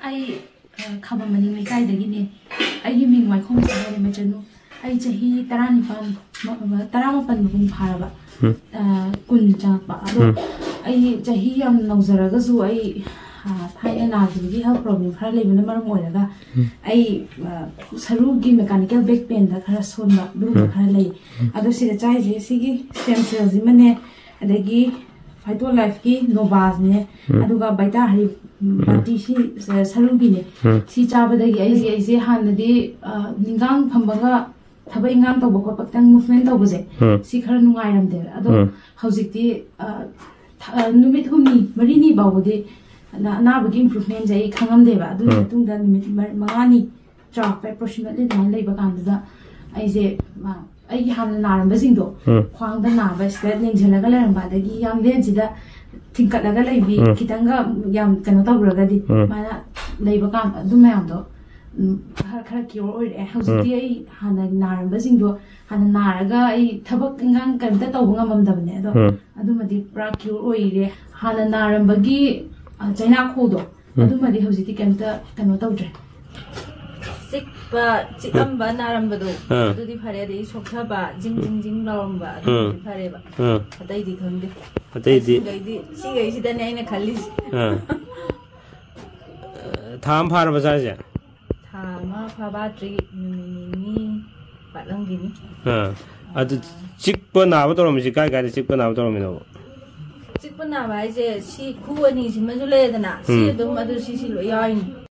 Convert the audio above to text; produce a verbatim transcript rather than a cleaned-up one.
ꯑꯩ ꯑ, ꯈꯥꯕꯝ ꯃꯅꯤꯡ ꯂꯩꯀꯥꯏꯗꯒꯤꯅꯦ꯫ ꯑꯩꯒꯤ ꯃꯤꯡ ꯋꯥꯏꯈꯣꯝ ꯁꯅꯥꯔꯩ ꯃꯆꯅꯨ꯫ ꯑꯩ ꯆꯍꯤ ꯇꯔꯥꯅꯤꯄꯥꯟ ꯃ-, ꯇꯔꯥꯃꯥꯄꯟ ꯃꯄꯨꯡ ꯐꯥꯔꯕ꯫ ꯎꯝ꯫ ꯑ, ꯀꯨꯟ ꯆꯪꯉꯛꯄ꯫ ꯑꯗꯣ ꯎꯝ꯫ ꯑꯩ ꯆꯍꯤ ꯌꯥꯝ ꯅꯧꯖꯔꯒꯁꯨ ꯑꯩ, ꯑ, ꯊꯥꯏꯅ ꯅꯥꯈꯤꯕꯒꯤ health problem ꯈꯔ ꯂꯩꯕꯅ ꯃꯔꯝ ꯑꯣꯏꯔꯒ ꯎꯝ꯫ ꯑꯩ, ꯑ, ꯁꯔꯨꯒꯤ mechanical back painꯗ ꯈꯔ ꯁꯣꯟꯕ ꯑꯗꯨꯒꯨꯝꯕ ꯎꯝ꯫ ꯈꯔ ꯂꯩ꯫ ꯎꯝ꯫ ꯑꯗꯣ ꯁꯤꯗ ꯆꯥꯏꯁꯦ ꯁꯤꯒꯤ stem cellꯁꯤꯃꯅꯦ, ꯑꯗꯒꯤ Phyto Lifeꯀꯤ Novaꯁꯅꯦ, ꯎꯝ꯫ ꯑꯗꯨꯒ Vita Hari ꯎꯝ꯫ ꯕꯥꯇꯤ ꯁꯤ, ꯑ, ꯁꯔꯨꯒꯤꯅꯦ꯫ ꯎꯝ꯫ ꯁꯤ ꯆꯥꯕꯗꯒꯤ ꯑꯩꯁꯦ, ꯑꯩꯁꯦ ꯍꯥꯟꯅꯗꯤ, ꯑ, ꯅꯤꯡꯒꯥꯡ ꯐꯝꯕꯒ ꯊꯕꯛ ꯏꯟꯈꯥꯡ ꯇꯧꯕ ꯈꯣꯠꯄ ꯈꯤꯇꯪ movement ꯇꯧꯕꯁꯦ, ꯎꯝ꯫ ꯁꯤ ꯈꯔ ꯅꯨꯡꯉꯥꯏꯔꯝꯗꯦꯕ꯫ ꯑꯗꯣ ꯎꯝ꯫ ꯍꯧꯖꯤꯛꯇꯤ, ꯑ, ꯊ-, ꯑ, ꯅꯨꯃꯤꯠ ꯍꯨꯝꯅꯤ, ꯃꯔꯤꯅꯤ ꯐꯥꯎꯕꯗꯤ ꯑꯅꯥ-, ꯑꯅꯥꯕꯒꯤ improvementꯁꯦ ꯑꯩ ꯈꯪꯉꯝꯗꯦꯕ꯫ ꯑꯗꯨꯒꯤ ꯎꯝ꯫ ꯃꯇꯨꯡꯗ ꯅꯨꯃꯤꯠ ꯃ-, ꯃꯉꯥꯅꯤ ꯆꯥꯎꯔꯥꯛꯄ approximately ꯑꯗꯨꯃꯥꯏꯅ ꯂꯩꯕ ꯀꯥꯟꯗꯨꯗ ꯑꯩꯁꯦ, ꯑ, ꯑꯩꯒꯤ ꯍꯥꯟꯅ ꯅꯥꯔꯝꯕꯁꯤꯡꯗꯣ, ꯎꯝ꯫ ꯈ꯭ꯋꯥꯡꯗ ꯅꯥꯕ, ꯁꯤꯗ ꯂꯦꯡꯁꯤꯜꯂꯒ ꯂꯩꯔꯝꯕ, ꯑꯗꯒꯤ ꯌꯥꯡꯂꯦꯟꯁꯤꯗ ꯊꯤꯡꯀꯠꯂꯒ ꯂꯩꯕꯤ, ꯎꯝ꯫ ꯈꯤꯇꯪꯒ ꯌꯥꯝ ꯀꯩꯅꯣ ꯇꯧꯈ꯭ꯔꯒꯗꯤ, ꯎꯝ꯫ ꯑꯗꯨꯃꯥꯏꯅ ꯂꯩꯕ ꯀꯥꯟꯗ ꯑꯗꯨ ꯃꯌꯥꯝꯗꯣ, ꯎꯝ, ꯈꯔ, ꯈꯔ cure ꯑꯣꯏꯔꯛꯑꯦ꯫ ꯍꯧꯖꯤꯛꯇꯤ ꯎꯝ꯫ ꯑꯩ ꯍꯥꯟꯅ ꯅꯥꯔꯝꯕꯁꯤꯡꯗꯣ, ꯍꯥꯟꯅ ꯅꯥꯔꯒ ꯑꯩ ꯊꯕꯛ ꯏꯟꯈꯥꯡ ꯀꯔꯤꯝꯇ ꯇꯧꯕ ꯉꯝꯃꯝꯗꯕꯅꯦ, ꯑꯗꯣ ꯎꯝ꯫ ꯑꯗꯨꯃꯗꯤ ꯄꯨꯔꯥ cure ꯑꯣꯏꯔꯦ꯫ ꯍꯥꯟꯅ ꯅꯥꯔꯝꯕꯒꯤ, ꯑ, ꯆꯩꯅꯥꯈꯣꯗꯣ, ꯎꯝ꯫ ꯑꯗꯨꯃꯗꯤ ꯍꯧꯖꯤꯛꯇꯤ ꯀꯩꯝꯇ ꯀꯩꯅꯣ ꯇꯧꯗ꯭ꯔꯦ꯫ ꯆꯤꯛꯄ, ꯆꯤꯛꯑꯝꯕ, ꯅꯥꯔꯝꯕꯗꯣ, ꯑꯥ꯫ ꯑꯗꯨꯗꯤ ꯐꯔꯦ꯫ ꯑꯗꯩ ꯁꯣꯛꯊꯕ, ꯖꯤꯡ ꯖꯤꯡ ꯖꯤꯡ ꯂꯥꯎꯔꯝꯕ, ꯑꯗꯨꯗꯤ ꯎꯝ꯫ ꯐꯔꯦꯕ꯫ ꯎꯝ꯫ ꯑꯇꯩꯗꯤ ꯈꯪꯗꯦ꯫ ꯑꯇꯩꯗꯤ? ꯁꯤꯈꯩꯗꯤ, ꯁꯤꯈꯩꯁꯤꯗꯅꯦ ꯑꯩꯅ ꯈꯜꯂꯤꯁꯦ꯫ ꯑꯥ꯫ ꯊꯥ ꯑꯃ ꯐꯥꯔꯕ ꯆꯥꯔꯤꯁꯦ? ꯊꯥ ꯑꯃ ꯐꯥꯕꯥꯇ꯭ꯔꯤ, ꯅꯨꯃꯤꯠ ꯅꯤꯅꯤ ꯋꯥꯠꯂꯝꯈꯤꯅꯤ꯫ ꯑꯥ꯫ ꯑꯗꯨ ꯆꯤꯛꯄ ꯅꯥꯕ ꯇꯧꯔꯝꯃꯤꯁꯤ ꯀꯥꯏ ꯀꯥꯏꯗ ꯆꯤꯛꯄ ꯅꯥꯕ ꯇꯧꯔꯝꯃꯤꯅꯣꯕ? ꯆꯤꯛꯄ ꯅꯥꯕ ꯍꯥꯏꯁꯦ ꯁꯤ ꯈꯨ ꯑꯅꯤꯁꯤꯃꯁꯨ ꯂꯩꯔꯦꯗꯅ, ꯁꯤ ꯎꯝ꯫ ꯑꯗꯨꯝ, ꯑꯗꯨ ꯁꯤꯁꯤ ꯂꯣꯏ ꯌꯥꯎꯔꯤꯅꯤ꯫